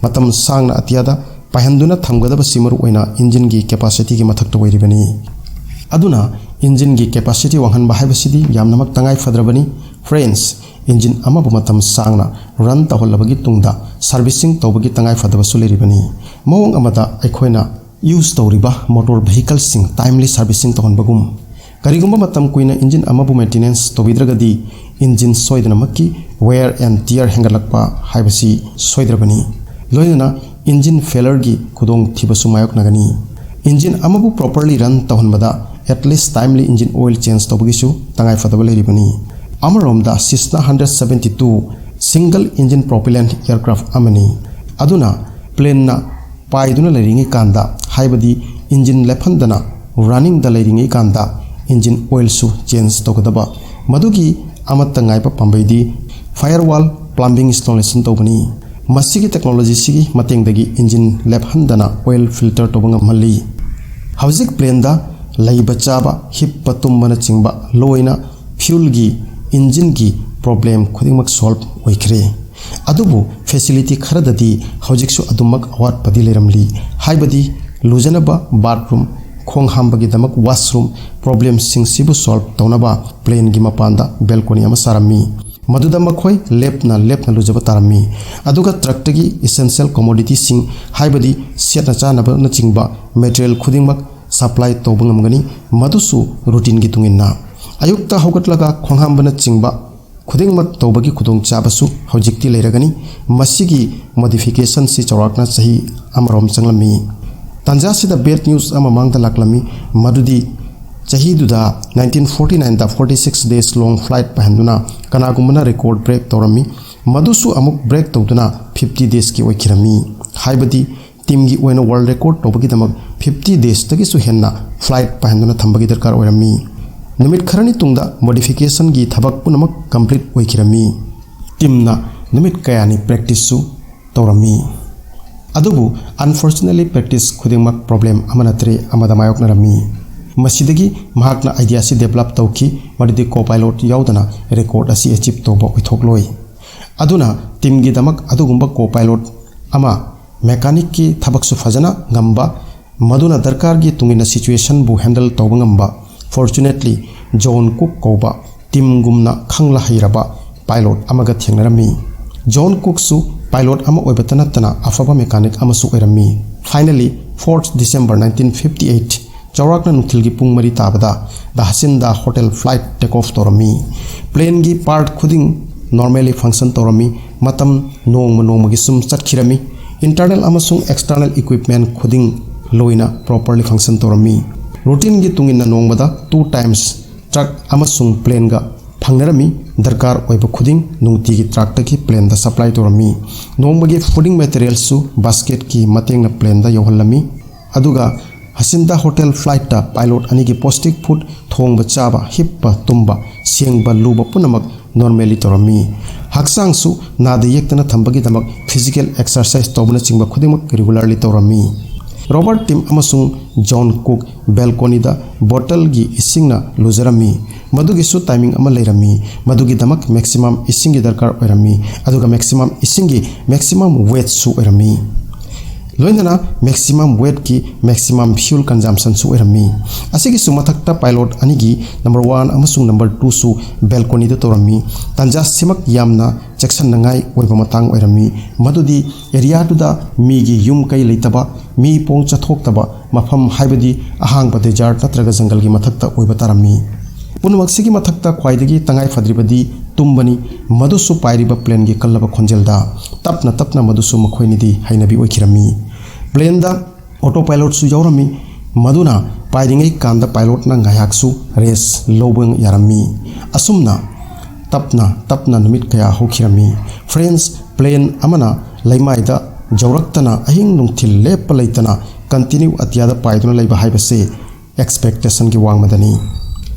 ꯃꯇꯝ ꯁꯥꯡꯅ ꯑꯇꯤꯌꯥꯗ ꯄꯥꯏꯍꯟꯗꯨꯅ ꯊꯝꯒꯗꯕꯁꯤ ꯃꯔꯨꯑꯣꯏꯅ ꯏꯟꯖꯤꯟꯒꯤ ꯀꯦꯄꯥꯁꯤꯇꯤꯒꯤ ꯃꯊꯛꯇ ꯑꯣꯏꯔꯤꯕꯅꯤ꯫ ꯑꯗꯨꯅ ꯏꯟꯖꯤꯟꯒꯤ ꯀꯦꯄꯥꯁꯤꯇꯤ ꯋꯥꯡꯍꯟꯕ ꯍꯥꯏꯕꯁꯤꯗꯤ ꯌꯥꯝꯅꯃꯛ ꯇꯉꯥꯏ ꯐꯗ꯭ꯔꯕꯅꯤ꯫ ꯐ꯭ꯔꯦꯟꯁ, ꯏꯟꯖꯤꯟ ꯑꯃꯕꯨ ꯃꯇꯝ ꯁꯥꯡꯅ ꯔꯟ ꯇꯧꯍꯜꯂꯕꯒꯤ ꯇꯨꯡꯗ ꯁꯥꯔꯚꯤꯁꯤꯡ ꯇꯧꯕꯒꯤ ꯇꯉꯥꯏ ꯐꯗꯕꯁꯨ ꯂꯩꯔꯤꯕꯅꯤ꯫ ꯃꯑꯣꯡ ꯑꯃꯗ ꯑꯩꯈꯣꯏꯅ ꯌꯨꯁ ꯇꯧꯔꯤꯕ ꯃꯣꯇꯣꯔ ꯚꯦꯍꯤꯀꯜꯁꯤꯡ ꯇꯥꯏꯝꯂꯤ ꯁꯥꯔꯚꯤꯁꯤꯡ ꯇꯧꯍꯟꯕꯒꯨꯝ꯫ ꯀꯔꯤꯒꯨꯝꯕ ꯃꯇꯝ ꯀꯨꯏꯅ ꯏꯟꯖꯤꯟ ꯑꯃꯕꯨ ꯃꯦꯟꯇꯦꯅꯦꯟꯁ ꯇꯧꯕꯤꯗ꯭ꯔꯒꯗꯤ ꯏꯟꯖꯤꯟ ꯁꯣꯏꯗꯅꯃꯛꯀꯤ ꯋꯦꯌꯔ ꯑꯦꯟ ꯇꯤꯌꯔ ꯍꯦꯟꯒꯠꯂꯛꯄ ꯍꯥꯏꯕꯁꯤ ꯁꯣꯏꯗ꯭ꯔꯕꯅꯤ꯫ ꯂꯣꯏꯅꯅ ꯏꯟꯖꯤꯟ ꯐꯦꯂꯔꯒꯤ ꯈꯨꯗꯣꯡꯊꯤꯕꯁꯨ ꯃꯥꯌꯣꯛꯅꯒꯅꯤ꯫ ꯏꯟꯖꯤꯟ ꯑꯃꯕꯨ ꯄ꯭ꯔꯣꯄꯔꯂꯤ ꯔꯟ ꯇꯧꯍꯟꯕꯗ at least timely engine oil change ꯇꯧꯕꯒꯤꯁꯨ ꯇꯉꯥꯏ ꯐꯗꯕ ꯂꯩꯔꯤꯕꯅꯤ꯫ ꯑꯃꯔꯣꯝꯗ Cessna hundred seventy two single engine propeller aircraft ꯑꯃꯅꯤ꯫ ꯑꯗꯨꯅ ꯄ꯭ꯂꯦꯟꯅ ꯄꯥꯏꯗꯨꯅ ꯂꯩꯔꯤꯉꯩ ꯀꯥꯟꯗ, ꯍꯥꯏꯕꯗꯤ ꯏꯟꯖꯤꯟ ꯂꯦꯞꯍꯟꯗꯅ ꯔꯟꯅꯤꯡꯗ ꯂꯩꯔꯤꯉꯩ ꯀꯥꯟꯗ ꯏꯟꯖꯤꯟ ꯑꯣꯏꯜꯁꯨ ꯆꯦꯟꯖ ꯇꯧꯒꯗꯕ꯫ ꯃꯗꯨꯒꯤ ꯑꯃꯠꯇ ꯉꯥꯏꯕ ꯄꯥꯝꯕꯩꯗꯤ ꯐꯥꯌꯔꯋꯥꯜ ꯄ꯭ꯂꯝꯕꯤꯡ ꯏꯟꯁꯇꯣꯂꯦꯁꯟ ꯇꯧꯕꯅꯤ꯫ ꯃꯁꯤꯒꯤ ꯇꯦꯛꯅꯣꯂꯣꯖꯤꯁꯤꯒꯤ ꯃꯇꯦꯡꯗꯒꯤ ꯏꯟꯖꯤꯟ ꯂꯦꯞꯍꯟꯗꯅ ꯑꯣꯏꯜ ꯐꯤꯜꯇꯔ ꯇꯧꯕ ꯉꯝꯍꯜꯂꯤ꯫ ꯍꯧꯖꯤꯛ ꯄ꯭ꯂꯦꯟꯗ ꯂꯩꯕ ꯆꯥꯕ, ꯍꯤꯞꯄ ꯇꯨꯝꯕꯅꯆꯤꯡꯕ ꯂꯣꯏꯅ ꯐ꯭ꯌꯨꯜꯒꯤ, ꯏꯟꯖꯤꯟꯒꯤ ꯄ꯭ꯔꯣꯕ꯭ꯂꯦꯝ ꯈꯨꯗꯤꯡꯃꯛ ꯁꯣꯜꯕ ꯑꯣꯏꯈ꯭ꯔꯦ꯫ ꯑꯗꯨꯕꯨ ꯐꯦꯁꯤꯂꯤꯇꯤ ꯈꯔꯗꯗꯤ ꯍꯧꯖꯤꯛꯁꯨ ꯑꯗꯨꯃꯛ ꯑꯋꯥꯠꯄꯗꯤ ꯂꯩꯔꯝꯂꯤ꯫ ꯍꯥꯏꯕꯗꯤ ꯂꯨꯖꯅꯕ ꯕꯥꯊꯔꯨꯝ, ꯈꯣꯡ ꯍꯥꯝꯕꯒꯤꯗꯃꯛ ꯋꯥꯁꯔꯨꯝ, ꯄ꯭ꯔꯣꯕ꯭ꯂꯦꯝꯁꯤꯡꯁꯤꯕꯨ ꯁꯣꯜꯕ ꯇꯧꯅꯕ ꯄ꯭ꯂꯦꯟꯒꯤ ꯃꯄꯥꯟꯗ ꯕꯦꯜꯀꯣꯅꯤ ꯑꯃ ꯁꯥꯔꯝꯃꯤ꯫ ꯃꯗꯨꯗ ꯃꯈꯣꯏ ꯂꯦꯞꯅ ꯂꯦꯞꯅ ꯂꯨꯖꯕ ꯇꯥꯔꯝꯃꯤ꯫ ꯑꯗꯨꯒ ꯇ꯭ꯔꯛꯇꯒꯤ ꯏꯁꯦꯟꯁꯤꯌꯦꯜ ꯀꯣꯃꯣꯗꯤꯇꯤꯁꯤꯡ, ꯍꯥꯏꯕꯗꯤ ꯁꯦꯠꯅ ꯆꯥꯅꯕꯅꯆꯤꯡꯕ ꯃꯦꯇꯔꯤꯌꯦꯜ ꯈꯨꯗꯤꯡꯃꯛ ꯁꯄ꯭ꯂꯥꯏ ꯇꯧꯕ ꯉꯝꯒꯅꯤ, ꯃꯗꯨꯁꯨ ꯔꯨꯇꯤꯟꯒꯤ ꯇꯨꯡ ꯏꯟꯅ꯫ ꯑꯌꯨꯛꯇ ꯍꯧꯒꯠꯂꯒ ꯈꯣꯡꯍꯥꯝꯕꯅꯆꯤꯡꯕ ꯈꯨꯗꯤꯡꯃꯛ ꯇꯧꯕꯒꯤ ꯈꯨꯗꯣꯡꯆꯥꯕꯁꯨ ꯍꯧꯖꯤꯛꯇꯤ ꯂꯩꯔꯒꯅꯤ꯫ ꯃꯁꯤꯒꯤ ꯃꯣꯗꯤꯐꯤꯀꯦꯁꯟꯁꯤ ꯆꯥꯎꯔꯥꯛꯅ ꯆꯍꯤ ꯑꯃꯔꯣꯝ ꯆꯪꯂꯝꯃꯤ꯫ ꯇꯥꯟꯖꯥꯁꯤꯗ ꯕꯦꯗ ꯅ꯭ꯌꯨꯁ ꯑꯃ ꯃꯥꯡꯗ ꯂꯥꯛꯂꯝꯃꯤ, ꯃꯗꯨꯗꯤ ꯆꯍꯤꯗꯨꯗ ꯅꯥꯏꯟꯇꯤꯟ ꯐꯣꯔꯇꯤ ꯅꯥꯏꯟꯗ ꯐꯣꯔꯇꯤ ꯁꯤꯛꯁ ꯗꯦꯖ ꯂꯣꯡ ꯐ꯭ꯂꯥꯏꯠ ꯄꯥꯏꯍꯟꯗꯨꯅ ꯀꯅꯥꯒꯨꯝꯕꯅ ꯔꯦꯀꯣꯔꯗ ꯕ꯭ꯔꯦꯛ ꯇꯧꯔꯝꯃꯤ꯫ ꯃꯗꯨꯁꯨ ꯑꯃꯨꯛ ꯕ꯭ꯔꯦꯛ ꯇꯧꯗꯨꯅ ꯐꯤꯐꯇꯤ ꯗꯦꯖꯀꯤ ꯑꯣꯏꯈꯤꯔꯝꯃꯤ꯫ ꯍꯥꯏꯕꯗꯤ ꯇꯤꯝꯒꯤ ꯑꯣꯏꯅ ꯋꯥꯔꯜꯗ ꯔꯦꯀꯣꯔꯗ ꯇꯧꯕꯒꯤꯗꯃꯛ ꯐꯤꯐꯇꯤ ꯗꯦꯖꯇꯒꯤꯁꯨ ꯍꯦꯟꯅ ꯐ꯭ꯂꯥꯏꯠ ꯄꯥꯏꯍꯟꯗꯨꯅ ꯊꯝꯕꯒꯤ ꯗꯔꯀꯥꯔ ꯑꯣꯏꯔꯝꯃꯤ꯫ ꯅꯨꯃꯤꯠ ꯈꯔꯅꯤ ꯇꯨꯡꯗ ꯃꯣꯗꯤꯐꯤꯀꯦꯁꯟꯒꯤ ꯊꯕꯛ ꯄꯨꯝꯅꯃꯛ ꯀꯝꯄ꯭ꯂꯤꯠ ꯑꯣꯏꯈꯤꯔꯝꯃꯤ꯫ ꯇꯤꯝꯅ ꯅꯨꯃꯤꯠ ꯀꯌꯥꯅꯤ ꯄ꯭ꯔꯦꯛꯇꯤꯁꯁꯨ ꯇꯧꯔꯝꯃꯤ꯫ ꯑꯗꯨꯕꯨ unfortunately practice ꯈꯨꯗꯤꯡꯃꯛ ꯄ꯭ꯔꯣꯕ꯭ꯂꯦꯝ ꯑꯃ ꯅꯠꯇ꯭ꯔꯦ ꯑꯃꯗ ꯃꯥꯌꯣꯛꯅꯔꯝꯃꯤ꯫ ꯃꯁꯤꯗꯒꯤ ꯃꯍꯥꯛꯅ ꯑꯥꯏꯗꯤꯌꯥꯁꯤ ꯗꯦꯕꯂꯞ ꯇꯧꯈꯤ, ꯃꯗꯨꯗꯤ ꯀꯣ ꯄꯥꯏꯂꯣꯠ ꯌꯥꯎꯗꯅ ꯔꯦꯀꯣꯔꯗ ꯑꯁꯤ ꯑꯦꯆꯤꯞ ꯇꯧꯕ ꯑꯣꯏꯊꯣꯛꯂꯣꯏ꯫ ꯑꯗꯨꯅ ꯇꯤꯝꯒꯤꯗꯃꯛ ꯑꯗꯨꯒꯨꯝꯕ ꯀꯣ ꯄꯥꯏꯂꯣꯠ ꯑꯃ, ꯃꯦꯀꯥꯅꯤꯛꯀꯤ ꯊꯕꯛꯁꯨ ꯐꯖꯅ ꯉꯝꯕ, ꯃꯗꯨꯅ ꯗꯔꯀꯥꯔꯒꯤ ꯇꯨꯡꯏꯟꯅ ꯁꯤꯆꯨꯋꯦꯁꯟꯕꯨ ꯍꯦꯟꯗꯜ ꯇꯧꯕ ꯉꯝꯕ꯫ Fortunately, ꯖꯣꯟ ꯀꯨꯛ ꯀꯧꯕ ꯇꯤꯝꯒꯨꯝꯅ ꯈꯪꯂ ꯍꯩꯔꯕ ꯄꯥꯏꯂꯣꯠ ꯑꯃꯒ ꯊꯦꯡꯅꯔꯝꯃꯤ꯫ ꯖꯣꯟ ꯀꯨꯛꯁꯨ ꯄꯥꯏꯂꯣꯠ ꯑꯃ ꯑꯣꯏꯕꯇ ꯅꯠꯇꯅ ꯑꯐꯕ ꯃꯦꯀꯥꯅꯤꯛ ꯑꯃꯁꯨ ꯑꯣꯏꯔꯝꯃꯤ꯫ Finally, fourth December nineteen fifty eight, ꯆꯥꯎꯔꯥꯛꯅ ꯅꯨꯡꯊꯤꯜꯒꯤ ꯄꯨꯡ ꯃꯔꯤ ꯇꯥꯕꯗ ꯗ ꯍꯁꯤꯟꯗ ꯍꯣꯇꯦꯜ ꯐ꯭ꯂꯥꯏꯠ ꯇꯦꯛ ꯑꯣꯐ ꯇꯧꯔꯝꯃꯤ꯫ ꯄ꯭ꯂꯦꯟꯒꯤ ꯄꯥꯔꯠ ꯈꯨꯗꯤꯡ ꯅꯣꯔꯃꯦꯂꯤ ꯐꯪꯁꯟ ꯇꯧꯔꯝꯃꯤ꯫ ꯃꯇꯝ ꯅꯣꯡꯃ ꯅꯣꯡꯃꯒꯤ ꯁꯨꯝ ꯆꯠꯈꯤꯔꯝꯃꯤ꯫ ꯏꯟꯇꯔꯅꯦꯜ ꯑꯃꯁꯨꯡ ꯑꯦꯛꯁꯇꯔꯅꯦꯜ ꯏꯀ꯭ꯋꯤꯞꯃꯦꯟ ꯈꯨꯗꯤꯡ ꯂꯣꯏꯅ ꯄ꯭ꯔꯣꯄꯔꯂꯤ ꯐꯪꯁꯟ ꯇꯧꯔꯝꯃꯤ꯫ ꯔꯨꯇꯤꯟꯒꯤ ꯇꯨꯡꯏꯟꯅ ꯅꯣꯡꯃꯗ two times ꯇ꯭ꯔꯛ ꯑꯃꯁꯨꯡ ꯄ꯭ꯂꯦꯟꯒ ꯐꯪꯅꯔꯝꯃꯤ꯫ ꯗꯔꯀꯥꯔ ꯑꯣꯏꯕ ꯈꯨꯗꯤꯡ ꯅꯨꯡꯇꯤꯒꯤ ꯇ꯭ꯔꯛꯇꯒꯤ ꯄ꯭ꯂꯦꯟꯗ ꯁꯄ꯭ꯂꯥꯏ ꯇꯧꯔꯝꯃꯤ꯫ ꯅꯣꯡꯃꯒꯤ ꯐꯨꯗꯤꯡ ꯃꯦꯇꯔꯤꯌꯦꯜꯁꯨ ꯕꯥꯁꯀꯦꯠꯀꯤ ꯃꯇꯦꯡꯅ ꯄ꯭ꯂꯦꯟꯗ ꯌꯧꯍꯜꯂꯝꯃꯤ꯫ ꯑꯗꯨꯒ ꯍꯁꯤꯟꯗ ꯍꯣꯇꯦꯜ ꯐ꯭ꯂꯥꯏꯠꯇ ꯄꯥꯏꯂꯣꯠ ꯑꯅꯤꯒꯤ ꯄꯣꯁꯇꯤꯛ ꯐꯨꯗ, ꯊꯣꯡꯕ ꯆꯥꯕ, ꯍꯤꯞꯄ ꯇꯨꯝꯕ, ꯁꯦꯡꯕ ꯂꯨꯕ ꯄꯨꯝꯅꯃꯛ ꯅꯣꯔꯃꯦꯂꯤ ꯇꯧꯔꯝꯃꯤ꯫ ꯍꯛꯆꯥꯡꯁꯨ ꯅꯥꯗ ꯌꯦꯛꯇꯅ ꯊꯝꯕꯒꯤꯗꯃꯛ ꯐꯤꯖꯤꯀꯦꯜ ꯑꯦꯛꯁꯔꯁꯥꯏꯁ ꯇꯧꯕꯅꯆꯤꯡꯕ ꯈꯨꯗꯤꯡꯃꯛ ꯔꯤꯒꯨꯂꯔꯂꯤ ꯇꯧꯔꯝꯃꯤ꯫ ꯔꯣꯕꯥꯔꯠ ꯇꯤꯝ ꯑꯃꯁꯨꯡ ꯖꯣꯟ ꯀꯨꯛ ꯕꯦꯜꯀꯣꯅꯤꯗ ꯕꯣꯇꯜꯒꯤ ꯏꯁꯤꯡꯅ ꯂꯨꯖꯔꯝꯃꯤ꯫ ꯃꯗꯨꯒꯤꯁꯨ ꯇꯥꯏꯃꯤꯡ ꯑꯃ ꯂꯩꯔꯝꯃꯤ꯫ ꯃꯗꯨꯒꯤꯗꯃꯛ ꯃꯦꯛꯁꯤꯃꯝ ꯏꯁꯤꯡꯒꯤ ꯗꯔꯀꯥꯔ ꯑꯣꯏꯔꯝꯃꯤ, ꯑꯗꯨꯒ ꯃꯦꯛꯁꯤꯃꯝ ꯏꯁꯤꯡꯒꯤ ꯃꯦꯛꯁꯤꯃꯝ ꯋꯦꯠꯁꯨ ꯑꯣꯏꯔꯝꯃꯤ꯫ ꯂꯣꯏꯅꯅ ꯃꯦꯛꯁꯤꯃꯝ ꯋꯦꯠꯀꯤ ꯃꯦꯛꯁꯤꯃꯝ ꯐ꯭ꯌꯨꯜ ꯀꯟꯖꯝꯁꯟꯁꯨ ꯑꯣꯏꯔꯝꯃꯤ꯫ ꯑꯁꯤꯒꯤꯁꯨ ꯃꯊꯛꯇ ꯄꯥꯏꯂꯣꯠ ꯑꯅꯤꯒꯤ ꯅꯝꯕꯔ ꯋꯥꯟ ꯑꯃꯁꯨꯡ ꯅꯝꯕꯔ ꯇꯨꯁꯨ ꯕꯦꯜꯀꯣꯅꯤꯗ ꯇꯧꯔꯝꯃꯤ꯫ ꯇꯥꯟꯖꯥꯁꯤꯃꯛ ꯌꯥꯝꯅ ꯆꯦꯛꯁꯤꯟꯅꯉꯥꯏ ꯑꯣꯏꯕ ꯃꯇꯥꯡ ꯑꯣꯏꯔꯝꯃꯤ, ꯃꯗꯨꯗꯤ ꯑꯦꯔꯤꯌꯥꯗꯨꯗ ꯃꯤꯒꯤ ꯌꯨꯝ ꯀꯩ ꯂꯩꯇꯕ, ꯃꯤ ꯄꯣꯡ ꯆꯠꯊꯣꯛꯇꯕ ꯃꯐꯝ, ꯍꯥꯏꯕꯗꯤ ꯑꯍꯥꯡꯕ ꯗꯦꯖꯥꯔꯠ ꯅꯠꯇ꯭ꯔꯒ ꯖꯪꯒꯜꯒꯤ ꯃꯊꯛꯇ ꯑꯣꯏꯕ ꯇꯥꯔꯝꯃꯤ꯫ ꯄꯨꯝꯅꯃꯛꯁꯤꯒꯤ ꯃꯊꯛꯇ ꯈ꯭ꯋꯥꯏꯗꯒꯤ ꯇꯉꯥꯏ ꯐꯗ꯭ꯔꯤꯕꯗꯤ ꯇꯨꯝꯕꯅꯤ, ꯃꯗꯨꯁꯨ ꯄꯥꯏꯔꯤꯕ ꯄ꯭ꯂꯦꯟꯒꯤ ꯀꯜꯂꯕ ꯈꯣꯟꯖꯦꯜꯗ꯫ ꯇꯞꯅ ꯇꯞꯅ ꯃꯗꯨꯁꯨ ꯃꯈꯣꯏꯅꯤꯗꯤ ꯍꯩꯅꯕꯤ ꯑꯣꯏꯈꯤꯔꯝꯃꯤ꯫ ꯄ꯭ꯂꯦꯟꯗ ꯑꯣꯇꯣ ꯄꯥꯏꯂꯣꯠꯁꯨ ꯌꯥꯎꯔꯝꯃꯤ, ꯃꯗꯨꯅ ꯄꯥꯏꯔꯤꯉꯩ ꯀꯥꯟꯗ ꯄꯥꯏꯂꯣꯠꯅ ꯉꯥꯏꯍꯥꯛꯁꯨ ꯔꯦꯁ ꯂꯧꯕ ꯌꯥꯔꯝꯃꯤ꯫ ꯑꯁꯨꯝꯅ ꯇꯞꯅ ꯇꯞꯅ ꯅꯨꯃꯤꯠ ꯀꯌꯥ ꯍꯧꯈꯤꯔꯝꯃꯤ꯫ ꯐ꯭ꯔꯦꯟꯁ ꯄ꯭ꯂꯦꯟ ꯑꯃꯅ ꯂꯩꯃꯥꯏꯗ ꯌꯧꯔꯛꯇꯅ ꯑꯍꯤꯡ ꯅꯨꯡꯊꯤꯜ ꯂꯦꯞꯄ ꯂꯩꯇꯅ ꯀꯟꯇꯤꯅ꯭ꯌꯨ ꯑꯇꯤꯌꯥꯗ ꯄꯥꯏꯗꯨꯅ ꯂꯩꯕ ꯍꯥꯏꯕꯁꯤ ꯑꯦꯛꯁꯄꯦꯛꯇꯦꯁꯟꯒꯤ ꯋꯥꯡꯃꯗꯅꯤ꯫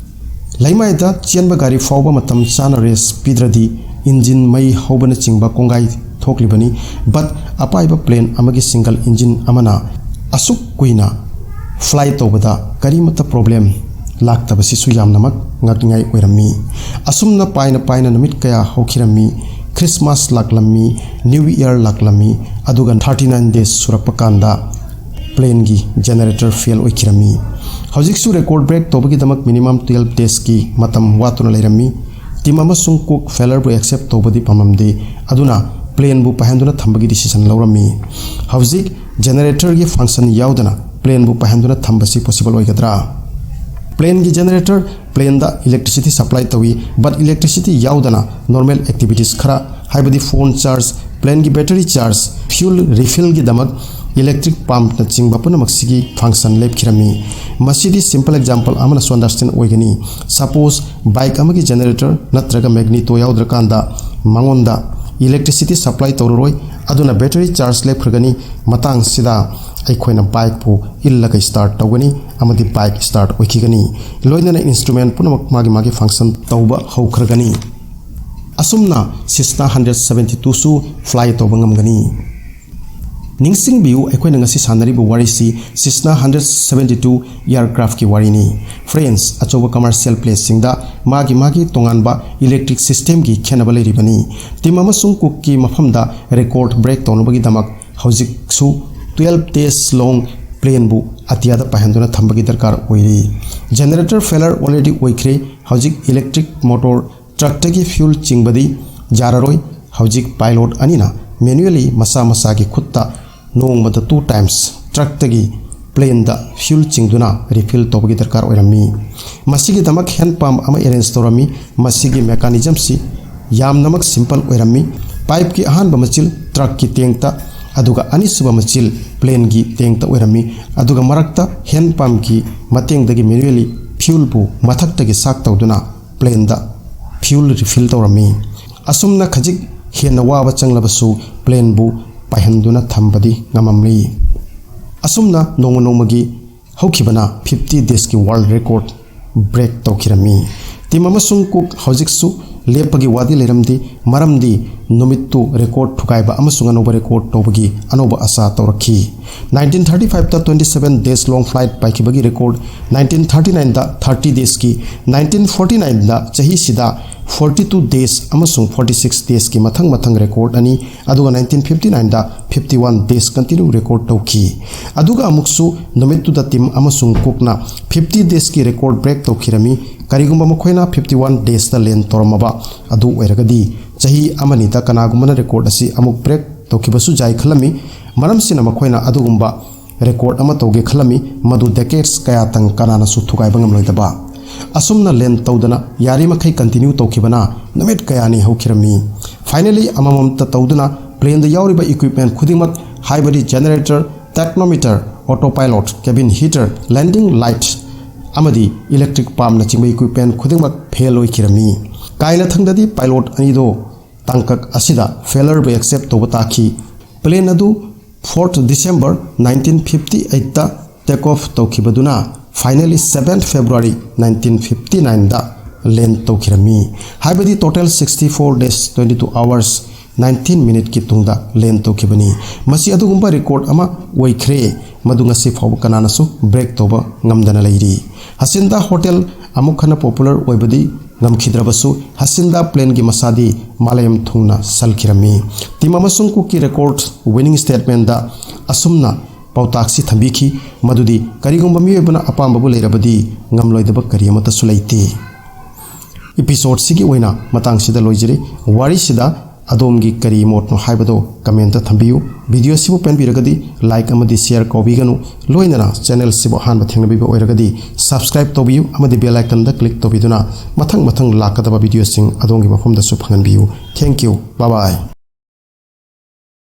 ꯂꯩꯃꯥꯏꯗ ꯆꯦꯟꯕ ꯒꯥꯔꯤ ꯐꯥꯎꯕ ꯃꯇꯝ ꯆꯥꯅ ꯔꯦꯁ ꯄꯤꯗ꯭ꯔꯗꯤ ꯏꯟꯖꯤꯟ ꯃꯩ ꯍꯧꯕꯅꯆꯤꯡꯕ ꯀꯣꯡꯒꯥꯏ ꯊꯣꯛꯂꯤꯕꯅꯤ꯫ But ꯑꯄꯥꯏꯕ ꯄ꯭ꯂꯦꯟ ꯑꯃꯒꯤ ꯁꯤꯡꯒꯜ ꯏꯟꯖꯤꯟ ꯑꯃꯅ ꯑꯁꯨꯛ ꯀꯨꯏꯅ ꯐ꯭ꯂꯥꯏ ꯇꯧꯕꯗ ꯀꯔꯤꯃꯠꯇ ꯄ꯭ꯔꯣꯕ꯭ꯂꯦꯝ ꯂꯥꯛꯇꯕꯁꯤꯁꯨ ꯌꯥꯝꯅꯃꯛ ꯉꯛꯅꯤꯡꯉꯥꯏ ꯑꯣꯏꯔꯝꯃꯤ꯫ ꯑꯁꯨꯝꯅ ꯄꯥꯏꯅ ꯄꯥꯏꯅ ꯅꯨꯃꯤꯠ ꯀꯌꯥ ꯍꯧꯈꯤꯔꯝꯃꯤ꯫ ꯈ꯭ꯔꯤꯁꯃꯥꯁ ꯂꯥꯛꯂꯝꯃꯤ, ꯅ꯭ꯌꯨ ꯏꯌꯔ ꯂꯥꯛꯂꯝꯃꯤ, ꯑꯗꯨꯒ ꯊꯥꯔꯇꯤ ꯅꯥꯏꯟ ꯗꯦꯖ ꯁꯨꯔꯛꯄ ꯀꯥꯟꯗ ꯄ꯭ꯂꯦꯟꯒꯤ ꯖꯦꯅꯦꯔꯦꯇꯔ ꯐꯦꯜ ꯑꯣꯏꯈꯤꯔꯝꯃꯤ꯫ ꯍꯧꯖꯤꯛꯁꯨ ꯔꯦꯀꯣꯔꯗ ꯕ꯭ꯔꯦꯛ ꯇꯧꯕꯒꯤꯗꯃꯛ ꯃꯤꯅꯤꯃꯝ ꯇꯨꯌꯦꯜꯐ ꯗꯦꯖꯀꯤ ꯃꯇꯝ ꯋꯥꯠꯇꯨꯅ ꯂꯩꯔꯝꯃꯤ꯫ ꯇꯤꯝ ꯑꯃꯁꯨꯡ ꯀꯨꯛ ꯐꯦꯂꯔꯕꯨ ꯑꯦꯛꯁꯦꯞ ꯇꯧꯕꯗꯤ ꯄꯥꯝꯂꯝꯗꯦ, ꯑꯗꯨꯅ ꯄ꯭ꯂꯦꯟꯕꯨ ꯄꯥꯏꯍꯟꯗꯨꯅ ꯊꯝꯕꯒꯤ ꯗꯤꯁꯤꯖꯟ ꯂꯧꯔꯝꯃꯤ꯫ ꯍꯧꯖꯤꯛ ꯖꯦꯅꯦꯔꯦꯇꯔꯒꯤ ꯐꯪꯁꯟ ꯌꯥꯎꯗꯅ ꯄ꯭ꯂꯦꯟꯕꯨ ꯄꯥꯏꯍꯟꯗꯨꯅ ꯊꯝꯕꯁꯤ ꯄꯣꯁꯤꯕꯜ ꯑꯣꯏꯒꯗ꯭ꯔꯥ? ꯄ꯭ꯂꯦꯟꯒꯤ ꯖꯦꯅꯦꯔꯦꯇꯔ ꯄ꯭ꯂꯦꯟꯗ ꯏꯂꯦꯛꯇ꯭ꯔꯤꯁꯤꯇꯤ ꯁꯄ꯭ꯂꯥꯏ ꯇꯧꯏ, but ꯏꯂꯦꯛꯇ꯭ꯔꯤꯁꯤꯇꯤ ꯌꯥꯎꯗꯅ ꯅꯣꯔꯃꯦꯜ ꯑꯦꯛꯇꯤꯚꯤꯇꯤꯁ ꯈꯔ, ꯍꯥꯏꯕꯗꯤ ꯐꯣꯟ ꯆꯥꯔꯖ, ꯄ꯭ꯂꯦꯟꯒꯤ ꯕꯦꯇꯔꯤ ꯆꯥꯔꯖ, ꯐ꯭ꯌꯨꯜ ꯔꯤꯐꯤꯜꯒꯤꯗꯃꯛ ꯏꯂꯦꯛꯇ꯭ꯔꯤꯛ ꯄꯝꯞꯅꯆꯤꯡꯕ ꯄꯨꯝꯅꯃꯛꯁꯤꯒꯤ ꯐꯪꯁꯟ ꯂꯦꯞꯈꯤꯔꯝꯃꯤ꯫ ꯃꯁꯤꯗꯤ ꯁꯤꯝꯄꯜ ꯑꯦꯛꯖꯥꯝꯄꯜ ꯑꯃꯅꯁꯨ ꯑꯟꯗꯔꯁꯇꯦꯟ ꯑꯣꯏꯒꯅꯤ꯫ ꯁꯄꯣꯁ, ꯕꯥꯏꯛ ꯑꯃꯒꯤ ꯖꯦꯅꯦꯔꯦꯇꯔ ꯅꯠꯇ꯭ꯔꯒ ꯃꯦꯒꯅꯤꯇꯣ ꯌꯥꯎꯗ꯭ꯔꯀꯥꯟꯗ ꯃꯉꯣꯟꯗ ꯏꯂꯦꯛꯇ꯭ꯔꯤꯁꯤꯇꯤ ꯁꯄ꯭ꯂꯥꯏ ꯇꯧꯔꯔꯣꯏ, ꯑꯗꯨꯅ ꯕꯦꯇꯔꯤ ꯆꯥꯔꯖ ꯂꯦꯞꯈ꯭ꯔꯒꯅꯤ꯫ ꯃꯇꯥꯡꯁꯤꯗ ꯑꯩꯈꯣꯏꯅ ꯕꯥꯏꯛꯄꯨ ꯏꯜꯂꯒ ꯁ꯭ꯇꯥꯔꯠ ꯇꯧꯒꯅꯤ ꯑꯃꯗꯤ ꯕꯥꯏꯛ ꯁ꯭ꯇꯥꯔꯠ ꯑꯣꯏꯈꯤꯒꯅꯤ꯫ ꯂꯣꯏꯅꯅ ꯏꯟꯁꯇ꯭ꯔꯨꯃꯦꯟ ꯄꯨꯝꯅꯃꯛ ꯃꯥꯒꯤ ꯃꯥꯒꯤ ꯐꯪꯁꯟ ꯇꯧꯕ ꯍꯧꯈ꯭ꯔꯒꯅꯤ꯫ ꯑꯁꯨꯝꯅ ꯁꯤꯁꯅꯥ ꯍꯟꯗ꯭ꯔꯦꯠ ꯁꯕꯦꯟꯇꯤ ꯇꯨꯁꯨ ꯐ꯭ꯂꯥꯏ ꯇꯧꯕ ꯉꯝꯒꯅꯤ꯫ ꯅꯤꯡꯁꯤꯡꯕꯤꯌꯨ, ꯑꯩꯈꯣꯏꯅ ꯉꯁꯤ ꯁꯥꯟꯅꯔꯤꯕ ꯋꯥꯔꯤꯁꯤ ꯁꯤꯁꯅꯥ ꯍꯟꯗ꯭ꯔꯦꯠ ꯁꯕꯦꯟꯇꯤ ꯇꯨ ꯑꯦꯌꯔꯀ꯭ꯔꯥꯐꯀꯤ ꯋꯥꯔꯤꯅꯤ꯫ ꯐ꯭ꯔꯦꯟꯁ, ꯑꯆꯧꯕ ꯀꯃꯔꯁꯤꯌꯦꯜ ꯄ꯭ꯂꯦꯟꯁꯤꯡꯗ ꯃꯥꯒꯤ ꯃꯥꯒꯤ ꯇꯣꯉꯥꯟꯕ ꯏꯂꯦꯛꯇ꯭ꯔꯤꯛ ꯁꯤꯁꯇꯦꯝꯒꯤ ꯈꯦꯠꯅꯕ ꯂꯩꯔꯤꯕꯅꯤ꯫ ꯇꯤꯝ ꯑꯃꯁꯨꯡ ꯀꯨꯛꯀꯤ ꯃꯐꯝꯗ ꯔꯦꯀꯣꯔꯗ ꯕ꯭ꯔꯦꯛ ꯇꯧꯅꯕꯒꯤꯗꯃꯛ ꯍꯧꯖꯤꯛꯁꯨ ꯇꯨꯌꯦꯜꯐ ꯗꯦꯖ ꯂꯣꯡ ꯄ꯭ꯂꯦꯟꯕꯨ ꯑꯇꯤꯌꯥꯗ ꯄꯥꯏꯍꯟꯗꯨꯅ ꯊꯝꯕꯒꯤ ꯗꯔꯀꯥꯔ ꯑꯣꯏꯔꯤ꯫ ꯖꯦꯅꯦꯔꯦꯇꯔ ꯐꯦꯂꯔ ꯑꯣꯜꯔꯦꯗꯤ ꯑꯣꯏꯈ꯭ꯔꯦ꯫ ꯍꯧꯖꯤꯛ ꯏꯂꯦꯛꯇ꯭ꯔꯤꯛ ꯃꯣꯇꯣꯔ ꯇ꯭ꯔꯛꯇꯒꯤ ꯐ꯭ꯌꯨꯜ ꯆꯤꯡꯕꯗꯤ ꯌꯥꯔꯔꯣꯏ꯫ ꯍꯧꯖꯤꯛ ꯄꯥꯏꯂꯣꯠ ꯑꯅꯤꯅ ꯃꯦꯅꯨꯑꯦꯂꯤ ꯃꯁꯥ ꯃꯁꯥꯒꯤ ꯈꯨꯠꯇ ꯅꯣꯡꯃꯗ ꯇꯨ ꯇꯥꯏꯝꯁ ꯇ꯭ꯔꯛꯇꯒꯤ ꯄ꯭ꯂꯦꯟꯗ ꯐ꯭ꯌꯨꯜ ꯆꯤꯡꯗꯨꯅ ꯔꯤꯐꯤꯜ ꯇꯧꯕꯒꯤ ꯗꯔꯀꯥꯔ ꯑꯣꯏꯔꯝꯃꯤ꯫ ꯃꯁꯤꯒꯤꯗꯃꯛ ꯍꯦꯟ ꯄꯝꯞ ꯑꯃ ꯑꯦꯔꯦꯟꯖ ꯇꯧꯔꯝꯃꯤ꯫ ꯃꯁꯤꯒꯤ ꯃꯦꯀꯥꯅꯤꯖꯝꯁꯤ ꯌꯥꯝꯅꯃꯛ ꯁꯤꯝꯄꯜ ꯑꯣꯏꯔꯝꯃꯤ꯫ ꯄꯥꯏꯞꯀꯤ ꯑꯍꯥꯟꯕ ꯃꯆꯤꯜ ꯇ꯭ꯔꯛꯀꯤ ꯇꯦꯡꯇ, ꯑꯗꯨꯒ ꯑꯅꯤꯁꯨꯕ ꯃꯆꯤꯜ ꯄ꯭ꯂꯦꯟꯒꯤ ꯇꯦꯡꯇ ꯑꯣꯏꯔꯝꯃꯤ, ꯑꯗꯨꯒ ꯃꯔꯛꯇ ꯍꯦꯟ ꯄꯝꯞꯀꯤ ꯃꯇꯦꯡꯗꯒꯤ ꯃꯦꯅꯨꯑꯦꯂꯤ ꯐ꯭ꯌꯨꯜꯕꯨ ꯃꯊꯛꯇꯒꯤ ꯁꯥꯛ ꯇꯧꯗꯨꯅ ꯄ꯭ꯂꯦꯟꯗ ꯐ꯭ꯌꯨꯜ ꯔꯤꯐꯤꯜ ꯇꯧꯔꯝꯃꯤ꯫ ꯑꯁꯨꯝꯅ ꯈꯖꯤꯛ ꯍꯦꯟꯅ ꯋꯥꯕ ꯆꯪꯂꯕꯁꯨ ꯄ꯭ꯂꯦꯟꯕꯨ ꯄꯥꯏꯍꯟꯗꯨꯅ ꯊꯝꯕꯗꯤ ꯉꯝꯃꯝꯃꯤ꯫ ꯑꯁꯨꯝꯅ ꯅꯣꯡꯃ ꯅꯣꯡꯃꯒꯤ ꯍꯧꯈꯤꯕꯅ ꯐꯤꯐꯇꯤ ꯗꯦꯖꯀꯤ ꯋꯥꯔꯜꯗ ꯔꯦꯀꯣꯔꯗ ꯕ꯭ꯔꯦꯛ ꯇꯧꯈꯤꯔꯝꯃꯤ꯫ ꯇꯤꯝ ꯑꯃꯁꯨꯡ ꯀꯨꯛ ꯍꯧꯖꯤꯛꯁꯨ ꯂꯦꯞꯄꯒꯤ ꯋꯥꯗꯤ ꯂꯩꯔꯝꯗꯦ, ꯃꯔꯝꯗꯤ ꯅꯨꯃꯤꯠꯇꯨ ꯔꯦꯀꯣꯔꯗ ꯊꯨꯒꯥꯏꯕ ꯑꯃꯁꯨꯡ ꯑꯅꯧꯕ ꯔꯦꯀꯣꯔꯗ ꯇꯧꯕꯒꯤ ꯑꯅꯧꯕ ꯑꯁꯥ ꯇꯧꯔꯛꯈꯤ꯫ ꯅꯥꯏꯟꯇꯤꯟ ꯊꯥꯔꯇꯤ ꯐꯥꯏꯚꯇ twenty seven days long flight ꯄꯥꯏꯈꯤꯕꯒꯤ ꯔꯦꯀꯣꯔꯗ, ꯅꯥꯏꯟꯇꯤꯟ ꯊꯥꯔꯇꯤ ꯅꯥꯏꯟꯗ thirty daysꯀꯤ, ꯅꯥꯏꯟꯇꯤꯟ ꯐꯣꯔꯇꯤ ꯅꯥꯏꯟꯗ ꯆꯍꯤꯁꯤꯗ forty two days ꯑꯃꯁꯨꯡ forty six daysꯀꯤ ꯃꯊꯪ ꯃꯊꯪ ꯔꯦꯀꯣꯔꯗ ꯑꯅꯤ, ꯑꯗꯨꯒ ꯅꯥꯏꯟꯇꯤꯟ ꯐꯤꯐꯇꯤ ꯅꯥꯏꯟꯗ fifty one days continue record ꯇꯧꯈꯤ꯫ ꯑꯗꯨꯒ ꯑꯃꯨꯛꯁꯨ ꯅꯨꯃꯤꯠꯇꯨꯗ ꯇꯤꯝ ꯑꯃꯁꯨꯡ ꯀꯨꯛꯅ fifty daysꯀꯤ ꯔꯦꯀꯣꯔꯗ ꯕ꯭ꯔꯦꯛ ꯇꯧꯈꯤꯔꯝꯃꯤ꯫ ꯀꯔꯤꯒꯨꯝꯕ ꯃꯈꯣꯏꯅ fifty one daysꯇ ꯂꯦꯟ ꯇꯧꯔꯝꯃꯕ ꯑꯗꯨ ꯑꯣꯏꯔꯒꯗꯤ, ꯆꯍꯤ ꯑꯃꯅꯤꯗ ꯀꯅꯥꯒꯨꯝꯕꯅ ꯔꯦꯀꯣꯔꯗ ꯑꯁꯤ ꯑꯃꯨꯛ ꯕ꯭ꯔꯦꯛ ꯇꯧꯈꯤꯕꯁꯨ ꯌꯥꯏ ꯈꯜꯂꯝꯃꯤ꯫ ꯃꯔꯝꯁꯤꯅ ꯃꯈꯣꯏꯅ ꯑꯗꯨꯒꯨꯝꯕ ꯔꯦꯀꯣꯔꯗ ꯑꯃ ꯇꯧꯒꯦ ꯈꯜꯂꯝꯃꯤ, ꯃꯗꯨ decades ꯀꯌꯥꯇꯪ ꯀꯅꯥꯅꯁꯨ ꯊꯨꯒꯥꯏꯕ ꯉꯝꯂꯣꯏꯗꯕ꯫ ꯑꯁꯨꯝꯅ ꯂꯦꯟ ꯇꯧꯗꯅ ꯌꯥꯔꯤꯃꯈꯩ continue ꯇꯧꯈꯤꯕꯅ ꯅꯨꯃꯤꯠ ꯀꯌꯥꯅꯤ ꯍꯧꯈꯤꯔꯝꯃꯤ꯫ Finally, ꯑꯃꯃꯝꯇ ꯇꯧꯗꯨꯅ planeꯗ ꯌꯥꯎꯔꯤꯕ equipment ꯈꯨꯗꯤꯡꯃꯛ, ꯍꯥꯏꯕꯗꯤ generator, technometer, autopilot, cabin heater, landing light ꯑꯃꯗꯤ electric pumpꯅꯆꯤꯡꯕ equipment ꯈꯨꯗꯤꯡꯃꯛ fail ꯑꯣꯏꯈꯤꯔꯝꯃꯤ꯫ ꯀꯥꯏꯅꯊꯪꯗꯗꯤ pilot ꯑꯅꯤꯗꯣ ꯇꯥꯡꯀꯛ ꯑꯁꯤꯗ failureꯕꯨ accept ꯇꯧꯕ ꯇꯥꯈꯤ꯫ Plane ꯑꯗꯨ fourth December nineteen fifty eightꯇ take off ꯇꯧꯈꯤꯕꯗꯨꯅ finally seventh February nineteen fifty nineꯗ land ꯇꯧꯈꯤꯔꯝꯃꯤ꯫ ꯍꯥꯏꯕꯗꯤ total sixty four days, twenty two hours, nineteen minuteꯀꯤ ꯇꯨꯡꯗ land ꯇꯧꯈꯤꯕꯅꯤ꯫ ꯃꯁꯤ ꯑꯗꯨꯒꯨꯝꯕ record ꯑꯃ ꯑꯣꯏꯈ꯭ꯔꯦ, ꯃꯗꯨ ꯉꯁꯤ ꯐꯥꯎꯕ ꯀꯅꯥꯅꯁꯨ break ꯇꯧꯕ ꯉꯝꯗꯅ ꯂꯩꯔꯤ꯫ ꯍꯁꯤꯟꯗ ꯍꯣꯇꯦꯜ ꯑꯃꯨꯛ ꯍꯟꯅ popular ꯑꯣꯏꯕꯗꯤ ꯉꯝꯈꯤꯗ꯭ꯔꯕꯁꯨ, ꯍꯁꯤꯟꯗ planeꯒꯤ ꯃꯁꯥꯗꯤ ꯃꯥꯂꯦꯝ ꯊꯨꯡꯅ ꯁꯜꯈꯤꯔꯝꯃꯤ꯫ ꯇꯤꯝ ꯑꯃꯁꯨꯡ ꯀꯨꯛꯀꯤ record winning statementꯗ ꯑꯁꯨꯝꯅ ꯄꯥꯎꯇꯥꯛꯁꯤ ꯊꯝꯕꯤꯈꯤ, ꯃꯗꯨꯗꯤ ꯀꯔꯤꯒꯨꯝꯕ ꯃꯤꯑꯣꯏꯕꯅ ꯑꯄꯥꯝꯕꯕꯨ ꯂꯩꯔꯕꯗꯤ ꯉꯝꯂꯣꯏꯗꯕ ꯀꯔꯤ ꯑꯃꯠꯇꯁꯨ ꯂꯩꯇꯦ꯫ Episodeꯁꯤꯒꯤ ꯑꯣꯏꯅ ꯃꯇꯥꯡꯁꯤꯗ ꯂꯣꯏꯖꯔꯦ꯫ ꯋꯥꯔꯤꯁꯤꯗ ꯑꯗꯣꯝꯒꯤ ꯀꯔꯤ ꯃꯣꯠꯅꯣ ꯍꯥꯏꯕꯗꯣ commentꯇ ꯊꯝꯕꯤꯌꯨ꯫ Videoꯁꯤꯕꯨ ꯄꯦꯟꯕꯤꯔꯒꯗꯤ like ꯑꯃꯗꯤ share ꯀꯥꯎꯕꯤꯒꯅꯨ꯫ ꯂꯣꯏꯅꯅ channelꯁꯤꯕꯨ ꯑꯍꯥꯟꯕ ꯊꯦꯡꯅꯕꯤꯕ ꯑꯣꯏꯔꯒꯗꯤ subscribe ꯇꯧꯕꯤꯌꯨ ꯑꯃꯗꯤ bell iconꯗ click ꯇꯧꯕꯤꯗꯨꯅ ꯃꯊꯪ ꯃꯊꯪ ꯂꯥꯛꯀꯗꯕ videoꯁꯤꯡ ꯑꯗꯣꯝꯒꯤ ꯃꯐꯝꯗꯁꯨ ꯐꯪꯍꯟꯕꯤꯌꯨ꯫ Thank you. Bye bye.